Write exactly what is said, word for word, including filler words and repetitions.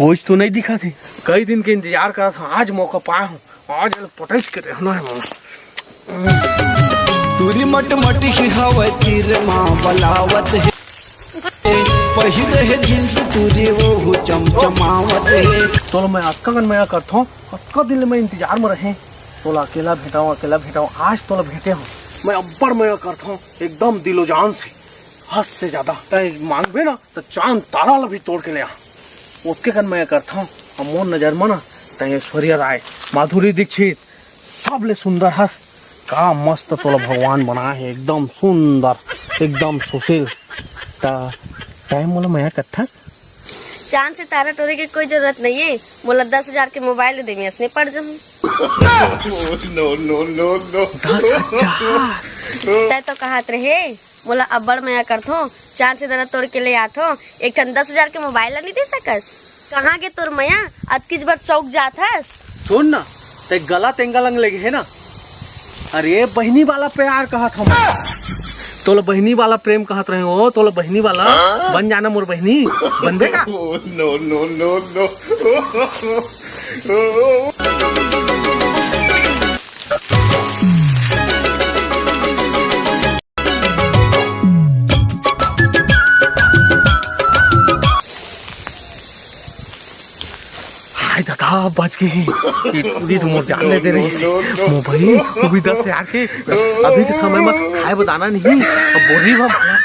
कुछ तो नहीं दिखा थे। कई दिन के इंतजार करत हूँ, आज मौका पाए हूँ, आज एला पटक के रहना है मोला। टूरी मट मट ही हवय तीर मा बलावत हे। पहिरे हे जींस टूरी वो चमचमावत हे। तोला मैं अतका कन मया करथों, अतका दिन ले मैं इंतजार में रहे। तोला अकेला भेटाऊं, अकेला भेटाऊं, आज तोला भेटे हूँ। मैं अब्बड़ मया करथों, एकदम दिलो जान से, हद से ज्यादा। तैं मांगबे ना, त चांद तारा ला भी तोड़ के ले आ। ओतके कन मैं करथों, अब मोर नजर म ना, तैं ऐश्वर्या राय, माधुरी दीक्षित, सबले सुंदर हस। का मस्त तोला भगवान बनाए हे, एकदम सुंदर, एकदम सुशील। त तैं मोला मया करथस? चांद सितारा टोरे के कोई जरूरत नहीं है, मोला दस हजार के मोबाइल दे दे, मैं असने पड़ जाऊँ। No, no, no, no। दस हजार? तैं तो कहत रहे, मोला अब्बड़ मया करथो, चांद सितारा तोड़ के ले आथो, एक ठन दस हजार के मोबाइल ला नहीं दे सकस? कहाँ गे तोर मया? अतकीच बर चौक जात हस? सुन ना, तैं गलत एंगल अंग लेगे हे ना। अरे बहिनी वाला प्यार कहत हूँ मैं। तोला बहिनी वाला प्रेम कहत रहे हो, तोला बहिनी वाला। बन जाना मोर बहिनी, बनबे का? No, no, no, no। हाय दादा, बच गे। ये टूरी तो मोर जान ले दे रही से। मोर भाई, वो भी दस हजार के। अभी के समय में खाए बताना नहीं, अब बोरी में माला।